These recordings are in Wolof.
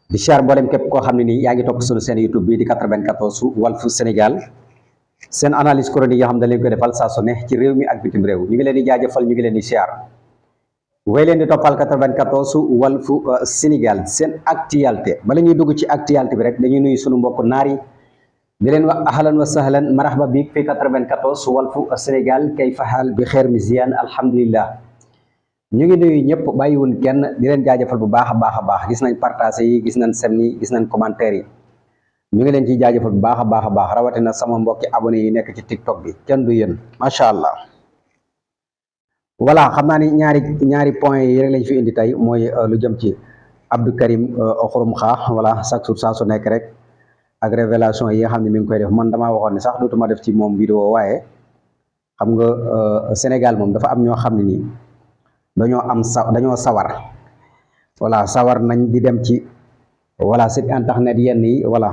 di siyaar mboolem képp koo xam ne nii yaa ngi topp sunu seen YouTube bii di 94 Walf Sénégal seen analyse chronique yoo xam ne dañ leen koy defal saa su ne ci réew mi ak bitim réew ñu ngi leen di jaajëfal ñu ngi leen di siyaar way leen di toppal 94 Walf Sénégal seen actualité bala ñuy dugg ci actualité bi rek dañuy nuyu sunu mbokk naar yi di leen wax ahlan wa sahlan marhaba bi fi 94 Walf Sénégal kayfa haal bi xeer mi ziyan alhamdulillah ñu ngi nuyu ñëpp bàyyiwun kenn di leen jaajëfal bu baax a baax gis nañ partage yi gis nañ sem yi gis nañ commentaire yi ñu ngi leen ciy jaajëfal bu baax a baax rawatina sama mbokki abonné yi nekk ci TikTok bi kenn du yéen macha allah. voilà xam naa ni ñaari point yi rek lañ fi indi tey mooy lu jëm ci Abdou Karim Xurum Xaax voilà chaque jour saa su nekk rek ak révélation yi nga xam ne mi ngi koy def man damaa waxoon ne sax dootuma def ci moom vidéo waaye xam nga Sénégal moom dafa am ñoo xam ne nii dañoo sawar voilà sawar nañ di dem ci voilà site internet yenn yi voilà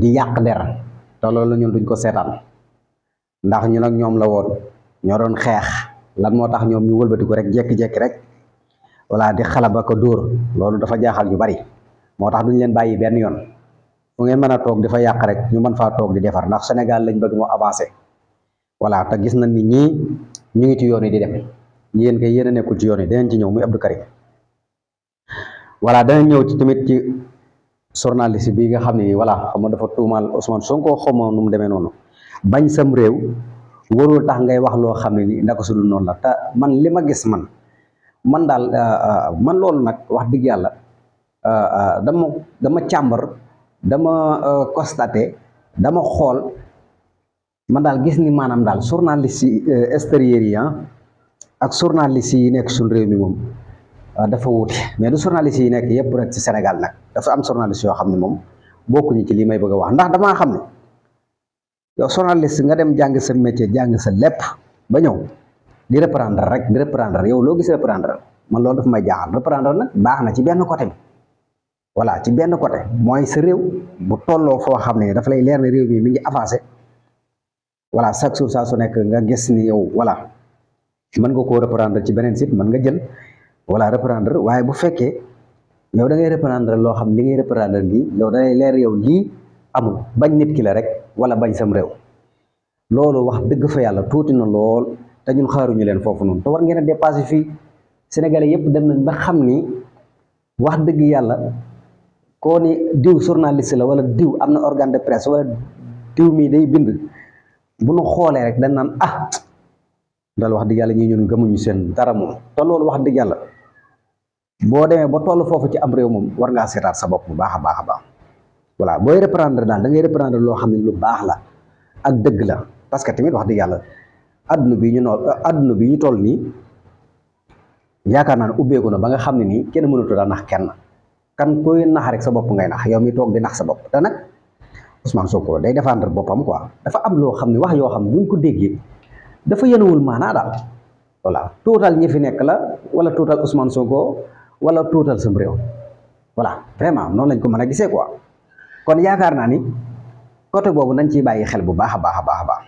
di yàq der te loolu ñun duñ ko seetaan ndax ñun ak ñoom la woon ñoo doon xeex lan moo tax ñoom ñu wëlbatiku rek jékki-jékki rek voilà di xalaba ko dóor loolu dafa jaaxal ñu bari moo tax duñ leen bàyyi benn yoon fu ngeen mën a toog di fa yàq rek ñu mën faa toog di defar ndax Sénégal lañ bëgg moo avancé voilà te gis nañ ni ñii ñu ngi ci yoon yi di dem yéen kay yéen a nekkul ci yoon yi danañ ci ñëw muy Abdou Karim voilà danañ ñëw ci tamit ci journaliste bi nga xam ne voilà xam nga dafa tuumaal Ousmane Sonko xawma nu mu demee noonu bañ sam réew warul tax ngay wax loo xam ne ni ndaka su dul noonu la te man li ma gis man daal man loolu nag wax dëgg yàlla dama càmbar dama constaté dama xool man daal gis ni maanaam daal journaliste yi extérieur yi ak journaliste yi nekk suñu réew mi moom dafa wuute mais du journaliste yi nekk yëpp rek ci Sénégal nag dafa am journaliste yoo xam ne moom bokkuñu ci lii may bëgg a wax ndax damaa xam ne yow journaliste nga dem jàng sa métier jàng sa lépp ba ñëw di reprendre yow loo gis reprendre man loolu dafa may jaaxal reprendre nag baax na ci benn côté bi voilà ci benn côté mooy sa réew bu tolloo foo xam ne dafa lay leer ne réew mi mi ngi avancé voilà chaque jour saa su nekk nga gis ni yow voilà mën nga koo reprendre ci beneen site mën nga jël voilà reprendre waaye bu fekkee yow da ngay reprendre loo xam li ngay reprendre gi yow da ngay leer yow lii amul bañ nit ki la rek wala bañ sam réew loolu wax dëgg fa yàlla tuuti na lool te ñun xaaruñu leen foofu noonu te war ngeen a dépassé fii Sénégalais yëpp dem nañ ba xam ni wax dëgg yàlla koo ni diw journaliste la wala diw am na organe de presse wala diw mii day bind bu nu xoolee rek dañ naan dal wax dëgg yàlla ñii ñun gëmuñu seen dara moom te loolu wax dëgg yàlla boo demee ba toll foofu ci am réew moom war ngaa seetaat sa bopp bu baax a baax voilà booy reprendre daal da ngay reprendre loo xam ne lu baax la ak dëgg la parce que tamit wax dëgg yàlla adduna bi ñu toll nii yaakaar naa ne ubbeeku na ba nga xam ne nii kenn mënatu daa nax kenn kan koy nax rek sa bopp ngay nax yow mi toog di nax sa bopp te nag Ousmane Sonko day défendre boppam quoi dafa am loo xam ne wax yoo xam ne buñ ko déggee dafa yenuwul maanaa daal voilà tuutal ñi fi nekk la wala tuutal Ousmane Sonko wala tuutal sam réew voilà vraiment noonu lañ ko mën a gisee quoi kon yaakaar naa ni côté boobu nañ ciy bàyyi xel bu baax a baax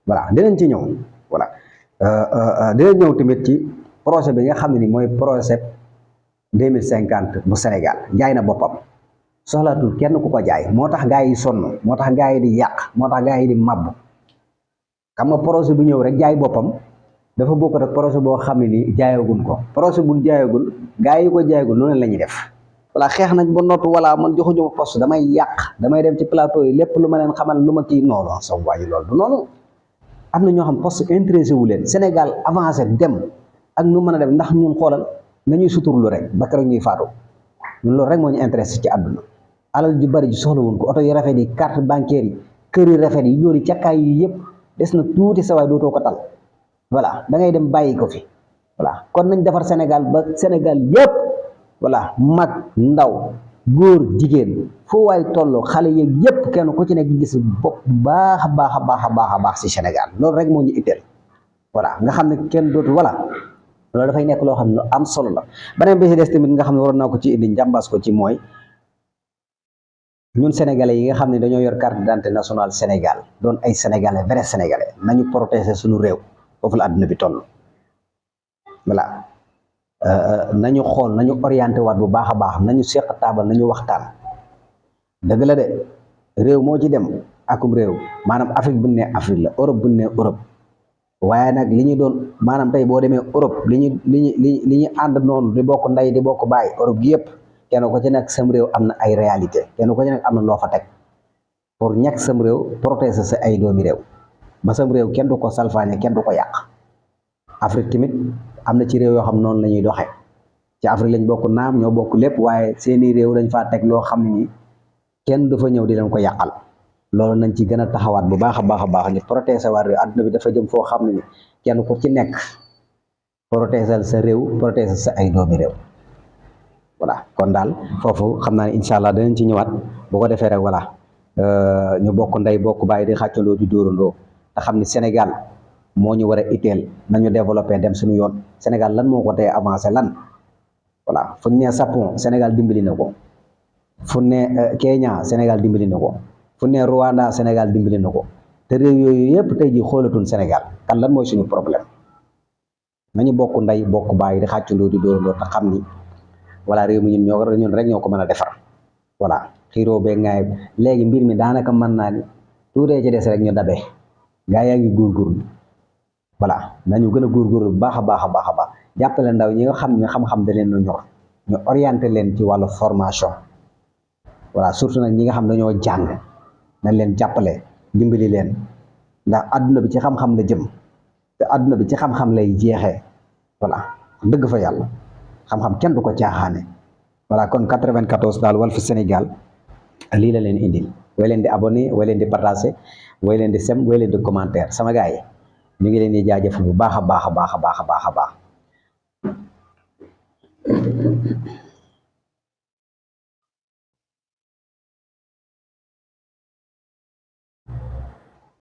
voilà dinañ ci ñëw voilà dinañ ñëw tamit ci projet bi nga xam ne ni mooy projet 2050 bu Sénégal jaay na boppam soxlaatul kenn ku ko jaay moo tax gaa yi sonn moo tax gaa yi di yàq moo tax gaa yi di màbb xam nga projet bu ñëw rek jaay boppam dafa bokk rek projet boo xam ne nii jaayagun ko projet bu jaayagul gaa yi ko jaayagul noonu la ñuy def voilà xeex nañ ba noppi voilà man joxuñu ma poste damay yàq damay dem ci plateau yi lépp lu ma leen xamal lu ma kii noonu sa waaye loolu du noonu am na ñoo xam poste intéressé wu leen Sénégal avancé dem ak nu mën a dem ndax ñun xoolal nañuy suturlu rek ba keroog ñuy faatu ñun loolu rek moo ñu intéressé ci àdduna alal ju bari ji soxla woon ko oto yi rafet yi carte bancaire yi kër yi rafet yi yoori cakkaay yi yëpp des na tuuti sa waay dootoo ko tal voilà da ngay dem bàyyi ko fi voilà kon nañ defar Sénégal ba Sénégal yëpp voilà mag ndaw góor jigéen foo waay toll xale yeeg yëpp kenn ku ci nekk gis bopp bu baax a baax ci Sénégal loolu rek moo ñu itteel voilà nga xam ne kenn dootu voilà loolu dafay nekk loo xam ne lu am solo la beneen bi ci des tamit nga xam ne waroon naa ko ci indi njàmbaas ko ci mooy ñun sénégalais yi nga xam ne dañoo yor carte d'identité nationale Sénégal doon ay sénégalais vrai sénégalais nañu protéger suñu réew foofu la àdduna bi toll voilà nañu xool nañu orienté waat bu baax a baax nañu seq taabal nañu waxtaan dëgg la de réew moo ci dem akum réew maanaam Afrique bu ne Afrique la Europe bu ne Europe waaye nag li ñu doon maanaam tey boo demee Europe li ñu ànd noonu di bokk ndey di bokk baay Europe gi yëpp kenn ko ci nekk sam réew am na ay réalité kenn ko ci nekk am na loo fa teg pour ñàkk sam réew protéger sa ay doomi réew ba sam réew kenn du ko salfaañe kenn du ko yàq Afrique tamit am na ci réew yoo xam noonu la ñuy doxee ci Afrique lañ bokk naam ñoo bokk lépp waaye seeni réew dañ faa teg loo xam ni kenn du fa ñëw di leen ko yàqal loolu nañ ci gën a taxawaat bu baax a baax a baax ñu protéger waa réew àdduna bi dafa jëm foo xam ne ni kenn ku ci nekk protéger sa réew protéger sa ay doomi réew voilà kon daal foofu xam naa ne incha allah danañ ci ñëwaat bu ko defee rek voilà ñu bokk ndey bokk bàyyi di xàccandoo di dóorandoo te xam ni Sénégal moo ñu war a itteel nañu développé dem suñu yoon Sénégal lan moo ko tee avancé lan voilà fu ñu nee Japon Sénégal dimbali na ko fu ne Kenya Sénégal dimbali na ko fu ne Rwanda Sénégal dimbali na ko te réew yooyu yëpp tey ji xoolatuñ Sénégal kan lan mooy suñu problème nañu bokk ndey bokk bàyyi di xàccandoo di dóorandoo te xam ni voilà réew mi ñun rek ñoo ko mën a defar voilà xiiroo bee ngaay léegi mbir mi daanaka mën naa ni tuutee ci des rek ñu dabee gaa yaa ngi góorgóorlu voilà nañu gën a góorgóorlu bu baax a baax a baax a baax jàppale ndaw ñi nga xam ne xam-xam da leen a ñor ñu orienté leen ci wàllu formation voilà surtout nag ñi nga xam dañoo jàng nañ leen jàppale dimbali leen ndax adduna bi ci xam-xam la jëm te adduna bi ci xam-xam lay jeexee voilà dëgg fa yàlla xam-xam kenn du ko caaxaane voilà kon 94 daal Walf Sénégal lii la leen indil way leen di abonné way leen di partagé way leen di sem way leen di commentaire sama gars yi ñu ngi leen di jaajëfal bu baax a baax a baax a baax a baax a baax